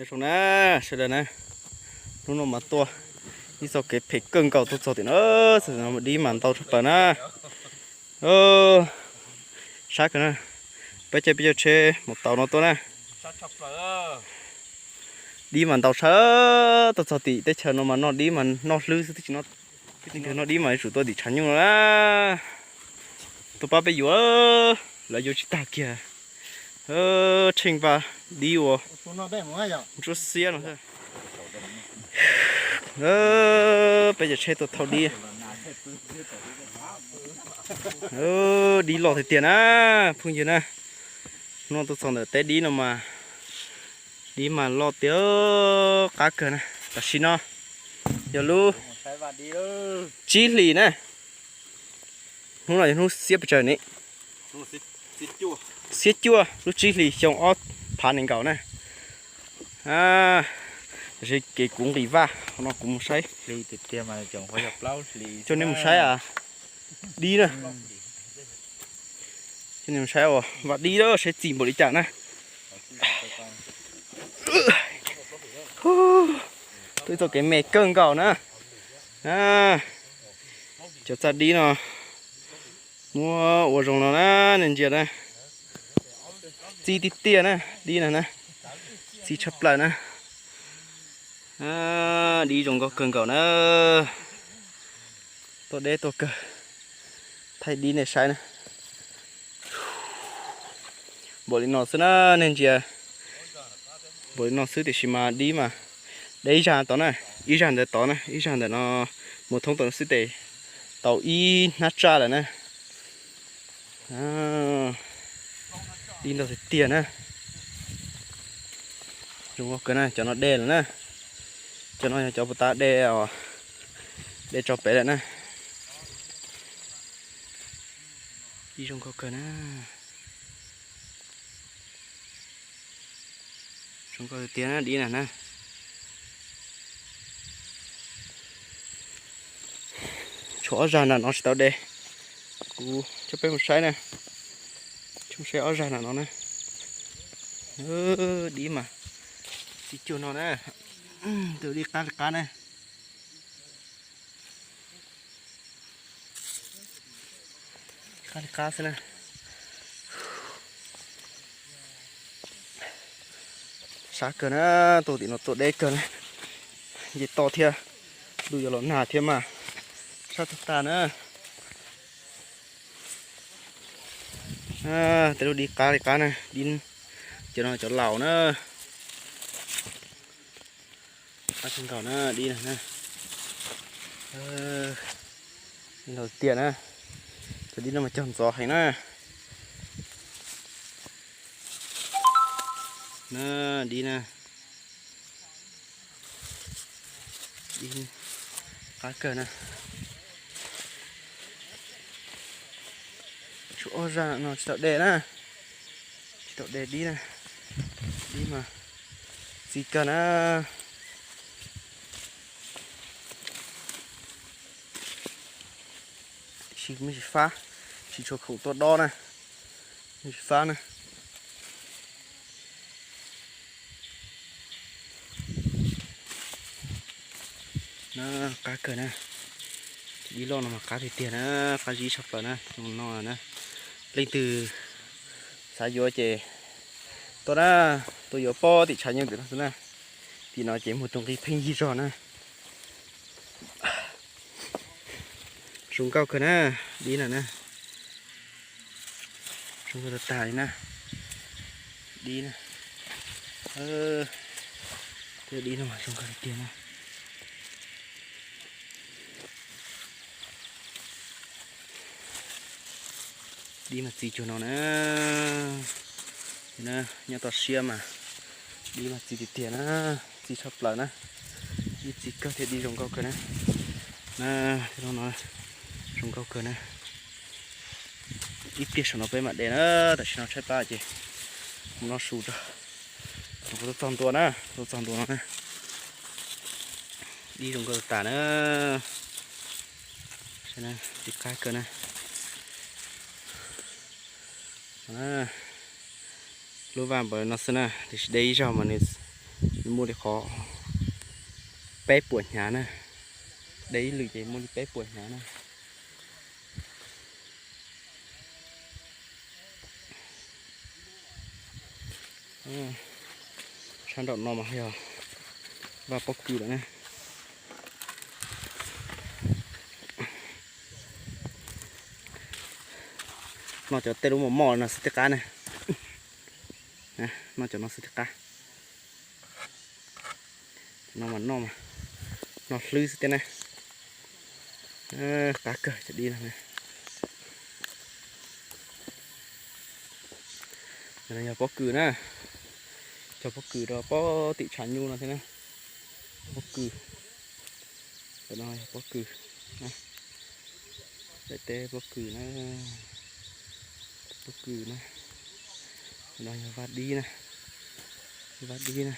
Zoo na, sawv daws na, hnub no mas tuaj ib txoj kev phem kawg nkaus tuaj txog tim no, txog tim no dib mas ntau tshaj plaws na. Sab kawg na, peb caij peb caug tsheb mus tau no tuaj na. Dib mas ntau tshaj, tuaj txog tim teb chaws no mas noj dib mas noj hlwb xwb, twb tsis noj, noj dib mas yuav tsum tuaj tim tshav nyuj no na. Tuaj pab peb yuav, lawv yuav tsis tag kiag. Tsheej vaj dib ua ntsuab xiab no. Peb cov tsheb tuaj thauj dib. Dib loj tiag tiag na, phooj ywg na. Hnub no tuaj txog ntawm teb dib no mas dib mas loj tiag, qab kawg na. Tam sim no yog lub tsib hlis na. Hnub no yog hnub xiab pes tsawg ne? Xiab cuaj, lub tsib hlis xyoo ob phav nees nkaum na. Tab sis kev kuv nqis vaj, qhov no kuv mus saib. Coj nej mus saib a, dib na. Coj nej mus saib ua vaj dib lawm, saib txi npaum li cas na. Tuaj txoj kev me kawg nkaus na. Cov txaj dib no muab ua zoo no na, nej ntsia na. Txi tiag tiag na, dib no na. Txi tshaj plaws na. Dib zoo nkauj kawg nkaus na. Tuaj deb tuaj kawg, thaij dib nej saib na. Npaum li no xwb na, nej ntsia. Npaum li no xwb tiam sis mas dib mas deb ib zag tod na, ib zag ntawd tod na, ib zag ntawm no mus thoob tod xwb tes tau ib hnab tsaj lawm na. Dib ntau tiag tiag na. Zoo nkauj kawg na, cov no de lawm na. Cov no yog cov puas tas de, de tso pem lawm na. Dib zoo nkauj kawg na. Zoo nkauj tiag tiag na, dib na na. Tshuav ob zag nram no tsis tau de. Kuv coj peb mus saib na. Coj mus saib ob zag nram no na. Dib mas txi cuag no na. Tus dib qab li qab na. Qab li qab xwb na. Sab kawg na, tuaj tim no tuaj deb kawg na. Nce toj thiab, ntuj yuav los nag thiab mas sab tag tag na. Tej lub dib qab li qab na, dib, cov no cov laus na. Qab kawg nkaus na, dib na. Dib laus tiag na. Cov dib no mas cog ntxov heev na. Na, dib na. Dib qab kawg na. Tshuav ob zag no tsis tau de na. Tsis tau de dib na. Dib mas txi kawg na. Tsis, me tsis fab, tsis tshua khoom tuaj dob na. Me tsis fab na. Na, qab kawg na. Dib loj no mas qab tiag tiag na, qab zib tshaj plaws na, no na. Leej twg xav yuav ces tuaj na, tuaj yuav pob tim tshav nyoog tim no xwb na. Tim no ces muaj tus nqi pheej yig zog na. Zoo nkauj kawg na, dib na na. Zoo nkauj tag tag li na. Dib na. Tej dib no zoo nkauj tiag tiag na. Dib mas txi cuag no na. Nyob toj siab mas dib mas txi tiag tiag na, txi tshaj plaws na. Dib txi kawg thiab dib zoo nkauj kawg na. Na, no zoo nkauj kawg na. Ib pliag saum no peb mam de na, tam sim no tshaib plab ces mus noj su tso. Kuv tuaj txog ntua na, tuaj txog ntua no na. Dib zoo nkauj tas na. Txi qab kawg na. Lub vaj npaum no xwb na, tiam sis de ib zaug mas nws Muaj li qhov peb puas hnyav na. De ib lwm ces muaj li peb puas hnyav na. Sab nraum no mas yog vaj pob kws lawm na. Noj cov tej lub mos moj no xwb thiaj qab na. Noj cov no xwb thiaj qab. No mas noj, noj hlwb xwb thiab na. Qab kawg cov dib no. Yog pob kws na, cog pob kws rau pob tim tshav nyuj no thiab na. Pob kws, no yog pob kws, daim teb pob kws na, pob kws na. No yog vaj dib na, vaj dib na.